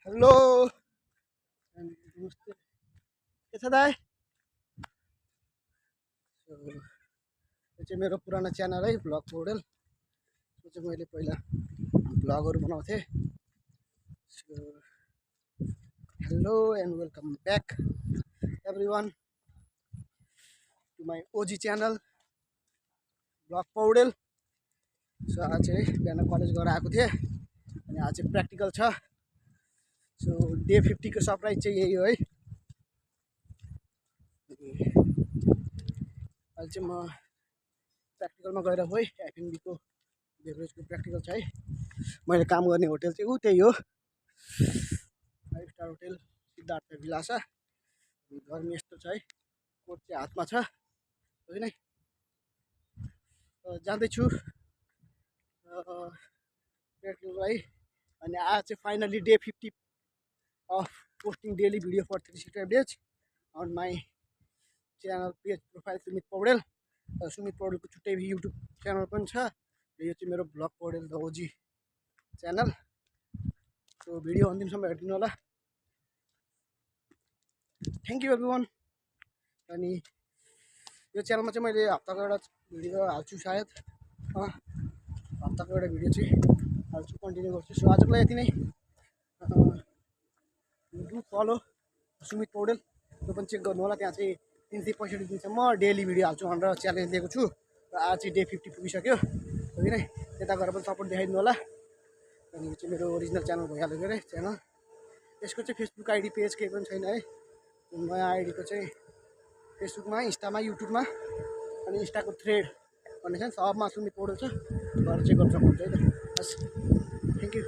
hello नमस्ते के छ दाइ यो चाहिँ मेरो पुरानो च्यानल है भ्लग मोडल यो चाहिँ मैले पहिला भ्लगहरू बनाउँथेँ so hello and welcome back everyone to my OG channel vlog Paudel so आज चाहिँ बिहान कलेज गएर आएको थिएँ अनि आज चाहिँ प्र्याक्टिकल छ सो डे 50 को सरप्राइज चाहिँ यही हो है अहिले चाहिँ म प्र्याक्टिकलमा गएर हो है एफएनबीको बेभरेजको प्र्याक्टिकल छ है मैले काम गर्ने होटल चाहिँ त्यही हो 5 स्टार होटल सिद्धार्थ विलासा गर्मी यस्तो छ है कोट चाहिँ हातमा छ होइन जाँदैछु प्र्याक्टिकल है अनि आज चाहिँ finally day 50 of posting daily video for 365 days on my channel page profile Sumit Paudel Sumit पौडेलको छुट्टै युट्युब च्यानल पनि छ यो चाहिँ मेरो vlog Paudel the OG channel so video अन्तिमसम्म हेरिदिनु होला थ्याङ्क यू एभ्री वान अनि यो च्यानलमा चाहिँ मैले हप्ताको एउटा भिडियो हाल्छु सायद हप्ताको एउटा भिडियो चाहिँ हाल्छु कन्टिन्यू गर्छु सो आजको लागि यति नै डु फलो सुमित पौडेल त्यो पनि चेक गर्नु होला त्यहाँ चाहिँ 365 दिनसम्म डेली भिडियो हाल्छु भनेर च्यालेन्ज दिएको छु र आज चाहिँ डे 50 पुगिसक्यो होइन त्यता गएर पनि सपोर्ट देखाइदिनु होला अनि यो चाहिँ मेरो ओरिजिनल च्यानल भइहाल्यो अरे च्यानल यसको चाहिँ फेसबुक आइडी पेज केही पनि छैन है नयाँ आइडीको चाहिँ फेसबुकमा इन्स्टामा युट्युबमा अनि इन्स्टाको थ्रेड भन्ने छ नि सबमा सुमित पौडेल छ गएर चेक गर्न सक्नुहुन्छ है त हस् थ्याङ्क यू